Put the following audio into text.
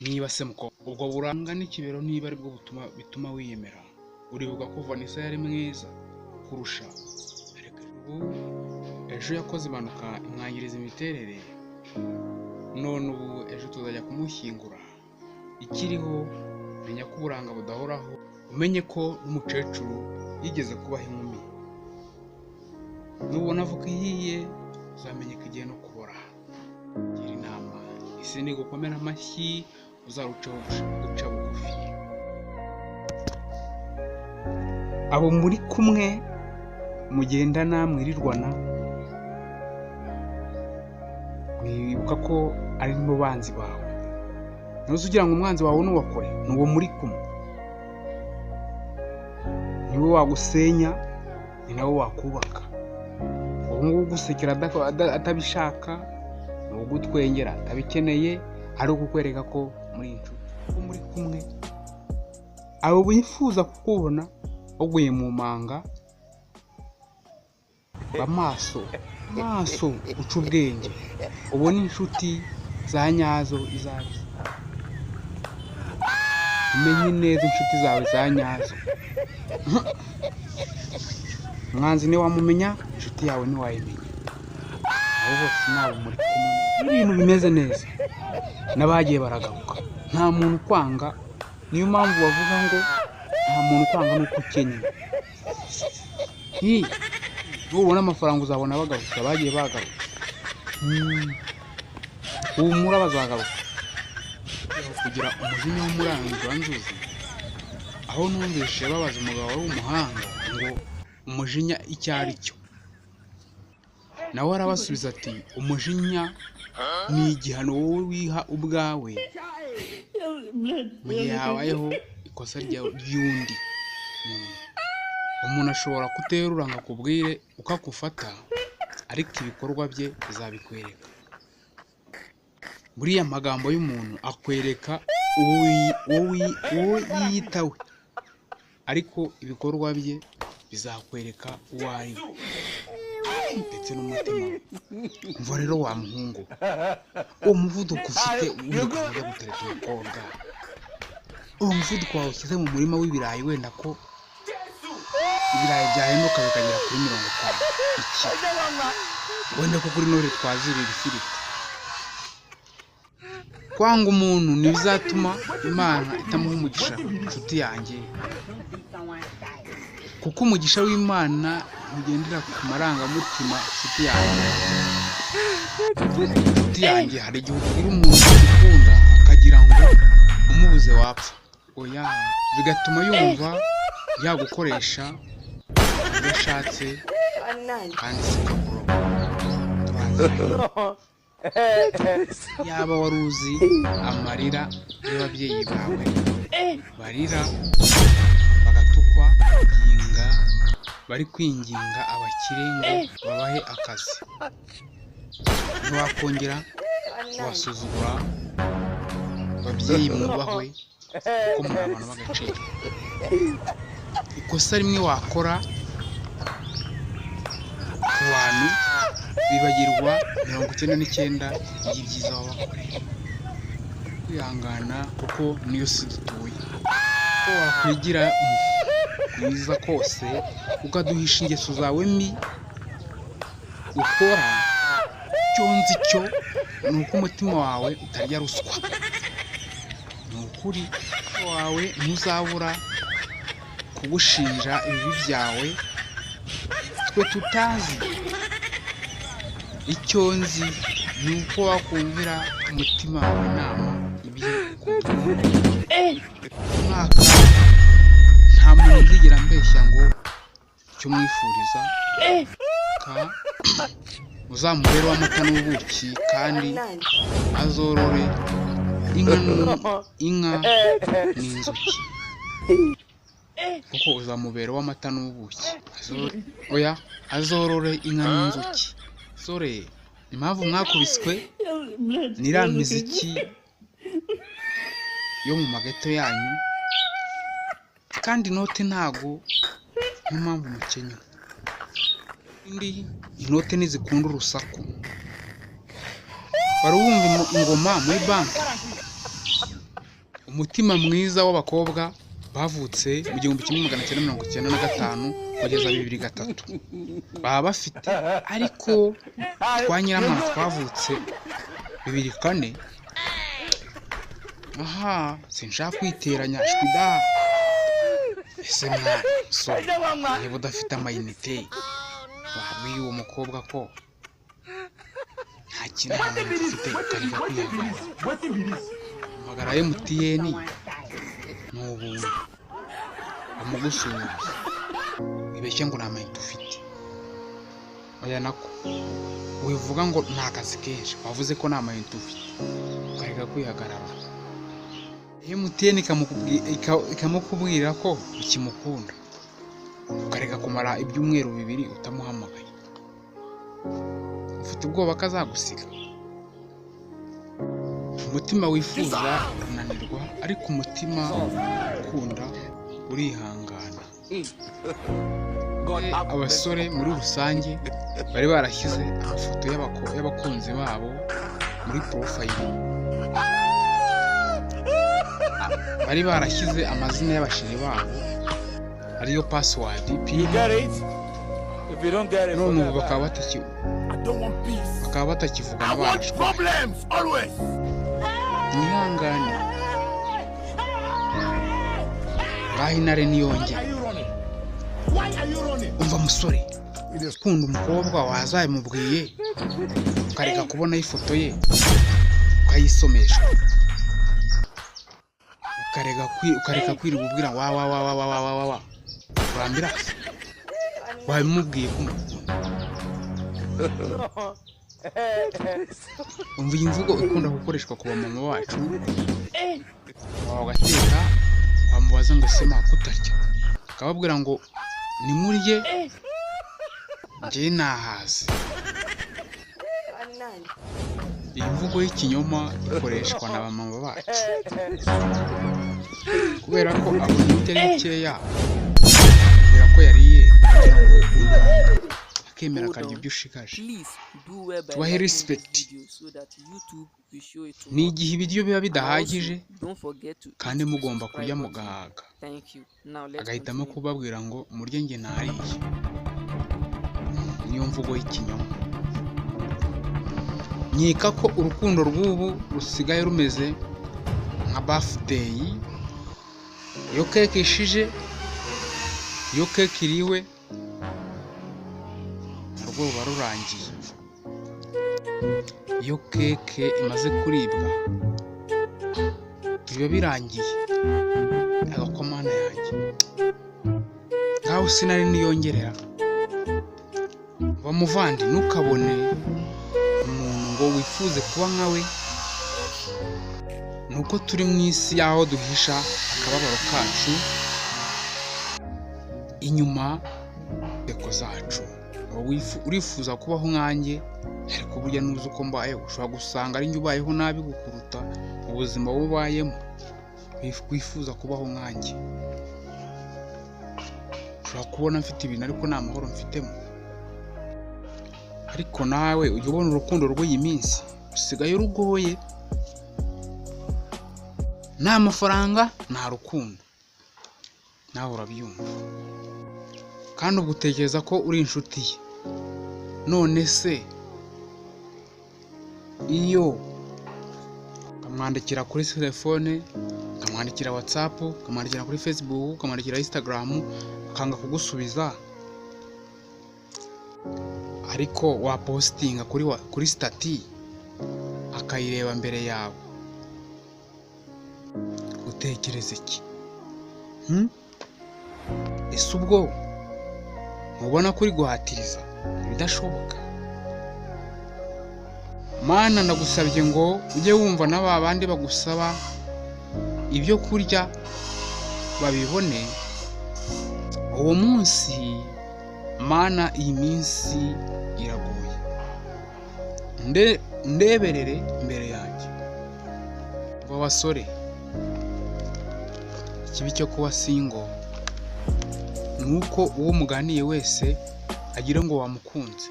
Niba se mukobwa ubwo buranga n'ikibero niba aribwo butuma bituma wiyemera, uribuka ko Vanessa yari mwiza kurusha. Ariko ubu ejo yakoze impanuka imwangiriza imiterere, none ubu ejo tuzajya kumushyingura. Ikiriho, menya ko uburanga budahoraho, umenye ko n'umukecuru yigeze kubaho inkumi. Nubona avoka ihiye uzamenye ko igiye no kubora. Gira inama, isi nigukomera amashyi uzaruceho guca bugufi. Abo muri kumwe mugendana mwirirwana, mwibuka ko ari bo banzi bawe. Ntuzi ugira ngo umwanzi wawe ni uwa kure, ni uwo muri kumwe. Niwe wagusenya, ni nawe wakubaka. Ubu ngubu ugusekera atabishaka, ni ugutwengera atabikeneye, ari ukukwereka ko muri inshuti, ko muri kumwe. Abo bifuza kukubona waguye mu manga, ba maso, maso uca ubwenge, ubone inshuti za nyazo izo ari zo. Umenye neza inshuti zawe za nyazo. Umwanzi ntiwamumenya, inshuti yawe ntiwayimenya. Abo bose ni abo muri kumwe. Ibintu bimeze neza, n'abagiye baragaruka. Nta muntu ukwanga, niyo mpamvu bavuga ngo nta muntu ukwanga nuko ukennye. Nubona amafaranga uzabona bagaruka, bagiye bagaruka. Humura bazagaruka. Kugira umujinya w'umuranduranzuzi, aho numvise babaza umugabo wari umuhanga ngo umujinya icyo ari cyo, nawe arabasubiza ati umujinya ni igihano wowe wiha ubwawe mu gihe habayeho ikosa ry'undi muntu. Umuntu ashobora kuterura ngo akubwire uko akufata, ariko ibikorwa bye bizabikwereka. Buriya amagambo y'umuntu akwereka uwo yiyitawe, ariko ibikorwa bye bizakwereka uwo ari we ndetse n'umutima we. Umva rero wa muhungu, uwo muvuduko ufite wirukanka ujya gutereta umukobwa, uwo muvuduko wawushyize mu murima w'ibirayi, wenda ko ibirayi byahenduka bikagera kuri 50, iki wenda ko kuri Noheli twazirira ifiriti. Kwanga umuntu ntibizatuma Imana itamuha umugisha, inshuti yanjye, kuko umugisha w'Imana ntugendera ku marangamutima, inshuti yanjye. Inshuti yanjye, hari igihe ubwira umuntu ukunda akagira ngo umubuze wapfa, oya, bigatuma yumva yagukoresha ibyo ashatse kandi siko bro. Yaba wari uzi amarira y'ababyeyi bawe barira bagatukwa yinga bari kwinginga abakire ngo babahe akazi, ntiwakongera kubasuzugura. Ababyeyi mwubahwe kuko muri abantu b'agaciro. Ikosa rimwe wakora ku bantu bibagirwa 99 y'ibyiza wabakoreye. Kwihangana kuko niyo si dutuye. Ko wakwigira mwiza kose ukaduhisha ingeso zawe mbi ukora, icyo nzi cyo ni uko umutima wawe utarya ruswa. Ni ukuri wawe ntuzabura kugushinja ibibi byawe twe tutazi. Icyo nzi ni uko wakumvira umutima wawe inama ibyo ukubwira. Umwaka nta muntu nzigera mbeshya ngo icyo mwifuriza ka uzamubere w'amata n'ubuki, kandi azorore inka inka n'inzuki, kuko uzamubera uw'amata n'ubuki. Oya, azorore inka n'inzuki. Sore, impamvu mwakubiswe ni iriya miziki yo mu mageto yanyu, kandi inote ntago niyo mpamvu mukennye. Indi inote ntizikunda urusaku. Wari wumva ingoma muri banki? Umutima mwiza w'abakobwa bavutse mu 1995 kugeza 2003 baba bafite, ariko twa nyiramana twavutse 2004. Aha sinshaka kwiteranya shwida. Ese mwana musore, niba udafite amayinite wabwiye uwo mukobwa ko nta kintu ufite, ukareka kwihagarara. Hamagara MTN ni ubuntu, bamugusuhuza wibeshye ngo nta mayinite ufite. Oya nako wivuga ngo ni akazi kenshi, wavuze ko nta mayinite ufite ukareka kwihagarara. MTN ikamukubwira ko ukimukunda, ukareka kumara ibyumweru 2 utamuhamagaye. Ufite ubwoba ko azagusiga. Umutima wifuza urananirwa, ariko umutima ukunda urihangana. Abasore muri rusange bari barashyize amafoto y'abakunzi babo muri profile, bari barashyize amazina y'abasheri babo ariyo password PIN. None ubu bakaba batakivugana, barashwaye. Mwihangane, ngaho intare niyongere. Umva musore, ukunda umukobwa wazabimubwiye, ukareka kubonaho ifoto ye ukayisomesha, ukareka kwirirwa ubwira wa wa wa wa wa wa wa wa urambira. Wabimubwiye ko umukunda. Umva iyi mvugo ikunda gukoreshwa ku bamama bacu, wagateka wamubaza ngo sema kutarya, akababwira ngo nimurye njye nahaze. Iyi mvugo y'ikinyoma ikoreshwa na bamama bacu kubera ko abona ibiryo ari bikeya, kubera ko yariye kugira ngo akemera akarya ibyo ushigaje. Tubahe respect. Ni igihe ibiryo biba bidahagije kandi mugomba kurya mugahaga, agahitamo kubabwira ngo murye njye nariye. Niyo mvugo y'ikinyoma. Nkeka ko urukundo rw'ubu rusigaye rumeze nka birthday. Iyo keke ishije, iyo keke iriwe, narwo ruba rurangiye. Iyo keke imaze kuribwa biba birangiye. Agakomana yanjye nkaho sinari niyongerera. Bamuvandi, ntukabone umuntu ngo wifuze kuba nkawe. Ni uko turi mu isi y'aho duhisha akababaro kacu inyuma inseko zacu. Urifuza kubaho nkanjye, ariko burya ntuzi uko mbayeho. Ushobora gusanga ari njye ubayeho nabi kukuruta ubuzima wowe ubayemo. Wifuza kubaho nkanjye, ushobora kubona mfite ibintu ariko nta mahoro mfitemo. Ariko nawe ujya ubona urukundo rw'iyi minsi rusigaye rugoye, nta mafaranga nta rukundo, nawe urabyumva. Kandi ubwo utekereza ko uri inshuti ye. None se iyo ukamwandikira kuri telefone, ukamwandikira WhatsApp, ukamwandikira kuri Facebook, ukamwandikira Instagram, akanga kugusubiza, ariko wapostinga kuri status akayireba mbere yawe, utekereza iki? Ese ubwo ntubona ko uri guhatiriza ibidashoboka? Mana, ndagusabye ngo ujye wumva na ba bandi bagusaba ibyo kurya babibone uwo munsi. Mana, iyi minsi iragoye, ndeberere imbere yanjye. Ngo basore, ikibi cyo kuba single ni uko uwo muganiye wese agira ngo wamukunze.